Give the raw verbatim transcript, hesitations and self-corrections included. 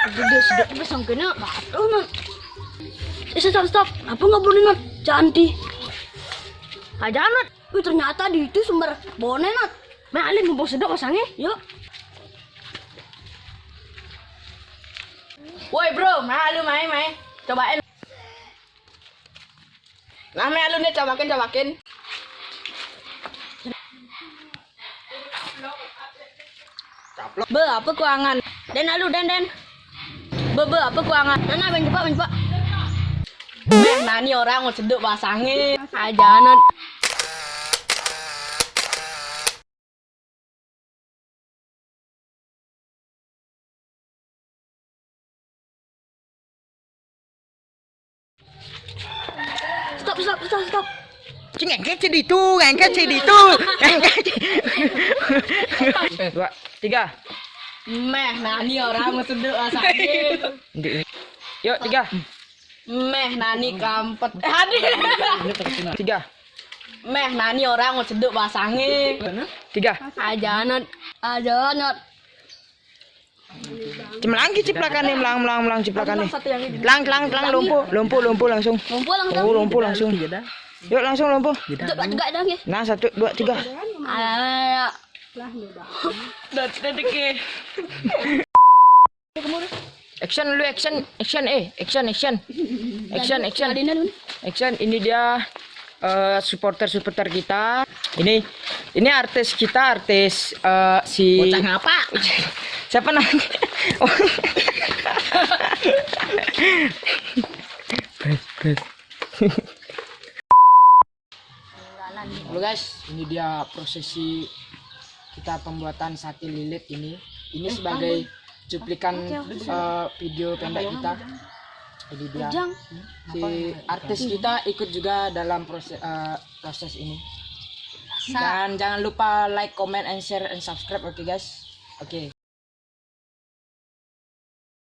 Gede sedek juga sangkena. Aduh, Nat. Eh, stop, stop. Apa nggak boleh, Nat? Jangan di. Aja, Nat. Wih, ternyata di itu sumber bone, Nat. Meh, alih mumpung sedek pasangnya. Yuk. Woi, bro, malu main, main. Cobain. Nah, meh, alun deh, cobakin, cobakin. Be, apa kuangan? Den, alu, den, den. Be, be, apa kuangan? Nah, nah, mencepak, mencepak. Meh, nani orang mau sedek pasange. Aja, Nat. Stop, stop, stop, stop. Cing, engket sih di itu, engket sih di itu. Engket sih. Eh, dua, tiga. Meh, nani orang mau sedek pasange. Di-, yuk, tiga. Meh, nani kampet. Eh, hadir. Tiga. Meh, nani orang mau sedek pasange. Tiga. Aja, Nat. Aja, Nat. Cemlang ki ciplakan nih, melang, melang, melang ciplakan nih. Satu yang ini. Telang, telang, telang, lumpuh, lumpuh, lumpuh langsung. Lumpuh langsung. Oh, lumpuh langsung. Yuk, langsung lumpuh. Itu dua, tiga dong ya. Nah, satu, dua, tiga. Ayo. Dot, dot, oke. Action lu, action, action, eh, action, action. Action, action. Action, ini dia eh, supporter-supporter kita. Ini, ini artis kita, artis eh, si Bocah ngapa? Siapa namanya? Pres, pres. Halo guys, ini dia prosesi kita pembuatan sate lilit ini. Ini sebagai cuplikan eh, video pendek kita. Ini dia. Si artis kita ikut juga dalam proses eh, proses ini. Dan jangan lupa like, comment, and share, and subscribe, oke guys? Oke.